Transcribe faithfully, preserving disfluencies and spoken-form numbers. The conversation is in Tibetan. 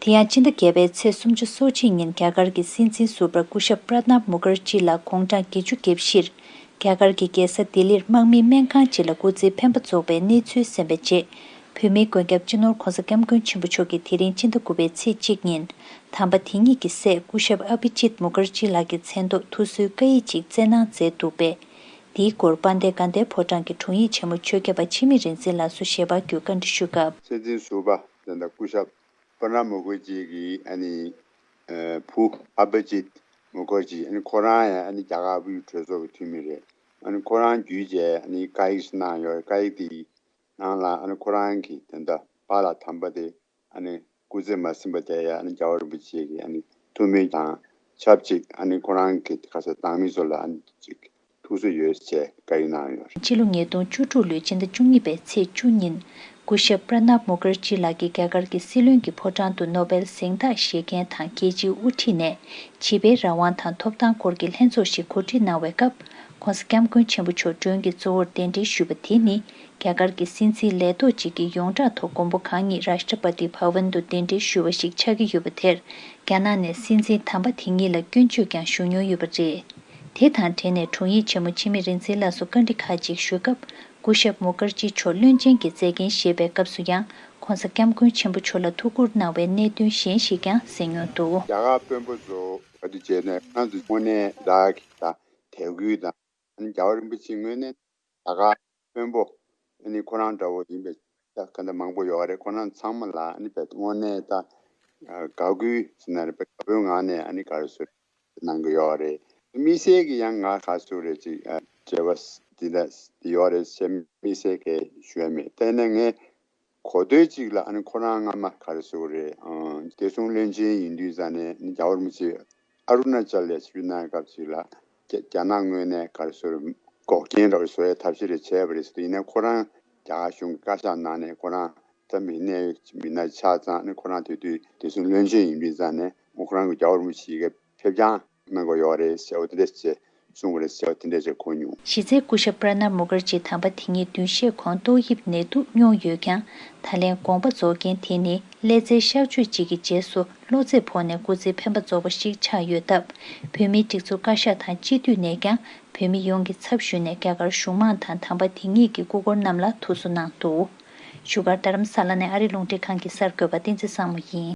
དེ་ཡང་སྤྱི་ཟླ་བརྒྱད་པའི་ཚེས་སུམ་ཅུ་སོ་གཅིག་ཉིན་རྒྱ་གར་གྱི་སྲིད་འཛིན་ཟུར་པ་སྐུ་ཞབས་པྲ་ནབ་མུ་ཁར་ཇི་ལགས་དགུང་གྲངས་བརྒྱད་ཅུ་གྱ་བཞིར་རྒྱ་གར་གྱི་རྒྱལ་ས་ལྡི་ལིར་དམག་མིའི་སྨན་ཁང་ཅིག་ལ་སྐུ་ཚེའི་འཕེན་པ་རྫོགས་པའི་གནས་ཚུལ་གསན་པའི་རྗེས། བོད་མིའི་མགོན་སྐྱབས་སྤྱི་ནོར་༧གོང་ས་༧སྐྱབས་མགོན་ཆེན་པོ་མཆོག་གིས་དེ་རིང་སྤྱི་ཟླ་དགུ་པའི་ཚེས་གཅིག་ཉིན་དམ་པ་དེ་ཉིད་ཀྱི་སྲས་སྐུ་ཞབས་ཨ་བྷི་ཇིད་མུ་ཁར་ཇི་ལགས་ཀྱི་མཚན་ཐོག་ཐུགས་གསོའི་བཀའ་ཡིག་ཅིག་བསྩལ་གནང་མཛད་འདུག་པས། འདིའི་སྐོར་དཔལ་ལྡན་དགའ་ལྡན་ཕོ་བྲང་གི་དྲུང་ཡིག་ཆེན་མོ་ཆོས་སྐྱབས་པ་འཆི་མེད་རིག་འཛིན་ལགས་སུ་ཞལ་པར་བརྒྱུད་བཀའ་འདྲི་ཞུས་སྐབས། སྲིད་འཛིན་ཟུར་པ་དེ་འདྲ་སྐུ་ཞབས་པྲ་ནབ་མུ་ཁར་ཇི་གི་ཨ་ནི་ཨ་བུ་ཨ་བྷི་ཇིད་མུ་ཁར་ཇི། ཨ་ནི་ཁོ་རང་ཡང་ཨ་ནི་རྒྱ་གར་བོད་ཀྱི་གྲོས་ཚོགས་ཀྱི་འཐུས་མི་རེད། ཨ་ནི་ཁོ་རང་བརྒྱུད་བྱས་ཨ་ནི་བཀའ་ཡིག་ཞིག་གནང་ཡོད་རེད། བཀའ་ཡིག་དེའི་ནང་ལ་ཨ་ནི་ཁོ་རང་གིས་དེ་འདྲ་པཱ་ལགས་དམ་པ་དེ་ཨ་ནི་སྐུ་ཚེ་མ་ཟིན་པ་དེ་ཡང་ཨ་ནི་རྒྱལ་བ་རིན་པོ་ཆེ་གི་ཨ་ནི་ཐུགས་སྨོན་དང་ཆབས་ཅིག་ཨ་ནི་ཁོ་རང་གི་ཁ་ས་ནང་མི་ཚོ་ལ་ཨ་ནི་ཅིག་ཐུགས་གསོ་ཡོད་ཅེས་བཀའ་ཡིག་གནང་ཡོད་རེད། ཕྱི་ལོ་ཉིས་སྟོང་བཅུ་དྲུག་ལོའི་ཕྱི་ཟླ་བཅུ་གཉིས་པའི་ཚེས་བཅུ་ཉིན། སྐུ་ཞབས་པྲ་ནབ་མུ་ཁར་ཇི་ལགས་ཀྱིས་རྒྱ་གར་གྱི་སྲིད་བློན་གྱི་ཕོ་བྲང་དུ་ནོ་བེལ་གཟེངས་རྟགས་བཞེས་མཁན་དང་རྒྱལ་སྤྱིའི་དབུ་ཁྲིད་ནས་བྱིས་པའི་རང་དབང་དང་ཐོབ་ཐང་སྐོར་གྱི་ལྷན་ཚོགས་ཤིག་གོ་སྒྲིག་གནང་བའི་སྐབས། ྋགོང་ས་ྋསྐྱབས་མགོན་ཆེན་པོ་མཆོག་མགྲོན་གྱི་གཙོ་བོར་གདན་འདྲེན་ཞུས་པ་དེ་ནི། རྒྱ་གར་གྱི་སྲིད་འཛིན་ལས་ཐོག་ཅིག་གིས་ཡོངས་གྲགས་ཐོག་མགོན་པོ་གང་ཉིད་རཱཤ་ཏྲ་པ་ཏི་བྷ་ཝན་དུ་གདན་འདྲེན་ཞུས་པ་ཞིག་ཆགས་ཀྱི་ཡོད་པ་དེར། རྒྱ་ནག་ནས་སྲིད་འཛིན་དམ་པ་དེ་ཉིད་ལ་སྐྱོན་བརྗོད་ཀྱང་ཞུ་མྱོང་ཡོད་པ་རེད། དེ་དང་འབྲེལ་ནས་དྲུང་ཡིག་ཆེན་མོ་འཆི་མེད་རིག་འཛིན་ལགས་སུ་བཀའ་འདྲི་ཁག་ཅིག་ཞུས་སྐབས། སྐུ་ཞབས་མུ་ཁར་ཇི་མཆོག་བློན་ཆེན་གྱི་མཛད་འགན་བཞེས་པའི་སྐབས་སུ་ཡང་ྋགོང་ས་ྋསྐྱབས་མགོན་ཆེན་པོ་མཆོག་ལ་ཐུགས་ཁུར་གནང་བའི་གནད་དོན་གཞན་ཞིག་ཀྱང་གསན་མྱོང་འདུག་རྒྱ་གར་དཔོན་པོ་ཚོ་ག་དུས་བྱས་ནས་ང་ཚོ་དངོས་གནས་རག་གི་ད་དད་གུས་དང་། ཨ་ནི་རྒྱལ་བ་རིན་པོ་ཆེ་དངོས་གནས་རྒྱ་གར་དཔོན་པོ་ཨ་ནི་ཁོ་རང་འདྲ་བོ་ཡིན་པའི་ད་ག་འདྲ་མང་པོ་ཡོད་རེད། ཁོ་རང་ཚང་མ་ལ་ཨ་ནི་དཔེ་དངོས་གནས་ད་དགའ་གུས་ཟེར་ན་རེད། དཔེ་དགའ་པོའི་ངང་ནས་ཨ་ནི་ག་རེ་ཟེར་གནང་གི་ཡོད་རེད། དམིགས་བསལ་གྱི་ཡང་ང་ག་ཟེར་རེད་ཅིག་ཨ་བྱས་པ་འདི་འདྲ་འདི་ཡོད་རེད་ཟེར་དམིགས་བསལ་གྱི་ཞུ་ཡ་མེད། དེ་ནས་ངས་གོ་ཐོས་གཅིག་ལ་ཨ་ནི་ཁོ་རང་སྔ་མ་ག་རེ་ཟེར་རེད། ཨང་བདེ་སྲུང་བློན་ཆེན་ཡིན་དུས་ཙང་ནས་ཨ་ནི་རྒྱལ་བ་རིན་པོ་ཆེ་ཨ་རུ་ན་ཅལ་ལ་ཆིབས་བསྒྱུར་གནང་སྐབས་ཅིག་ལ་རྒྱ་རྒྱ་ནག་ངོས་ནས་ག་རེ་ཟེར་འགོག་རྐྱེན་རོགས་བཟོ་ཡའི་ཐབས་ཤེས་རེ་བྱས་པ་རེད་ཟེར་དུས། ཡིན་ནའི་ཁོ་རང་རྒྱ་གར་གཞུང་གི་བཀའ་ཤག་ནང་ནས་ཁོ་རང་ད་མི་སྣའི་མི་སྣ་ཆགས་ཙང་ནས་ཁོ་རང་དེ་དུས་བདེ་སྲུང་བློན་ཆེན་ཡིན་པའི་ཙང་ནས་ཁོ་རང་གི་རྒྱལ་བ་རིན་པོ་ཆེ་གི་ཕེབས་རྐྱང་གནང་དགོས་ཡོད་རེད་ཟེར་བ་དེ་འདྲ་བྱས་གསུངས་པ་རེད་ཟེར་བ་དེ་འདྲ་བྱས་གོ་མྱོང་། གཞི་རྩའི་སྐུ་ཞབས་པྲ་ནབ་མུ་ཁར་ཇི་དམ་པ་དེ་ཉིད་བདུན་ཤས་གོང་ཏོག་དབྱིབས་ནད་དུག་མྱོང་ཡོད་ཀྱང་། ད་ལན་དགོངས་པ་རྫོགས་རྐྱེན་དེ་ནི་ཀླད་རྩའི་གཤག་བཅོས་གཅིག་གི་རྗེས་སུ། གློ་ཚད་ཕོག་ནས་སྐུ་ཚེའི་འཕེན་པ་རྫོགས་པ་ཞིག་ཆགས་ཡོད་སྟབས། བོད་མིའི་སྒྲིག་འཛུགས་བཀའ་ཤག་དང་སྤྱི་འཐུས་ནས་ཀྱང་བོད་མི་ཡོངས་ཀྱི་ཚབ་ཞུས་ནས་རྒྱ་གར་གཞུང་མང་དང་དམ་པ་དེ་ཉིད་ཀྱི་སྐུ་འཁོར་རྣམས་ལ་ཐུགས་གསོ་གནང་འདུག་བཞུགས་སྒར་རྡ་རམ་ས་ལ་ནས་ཨ་རི་རླུང་འཕྲིན་ཁང་གི་གསར་འགོད་པ་བསྟན་འཛིན་བཟང་མོ་ཡིན།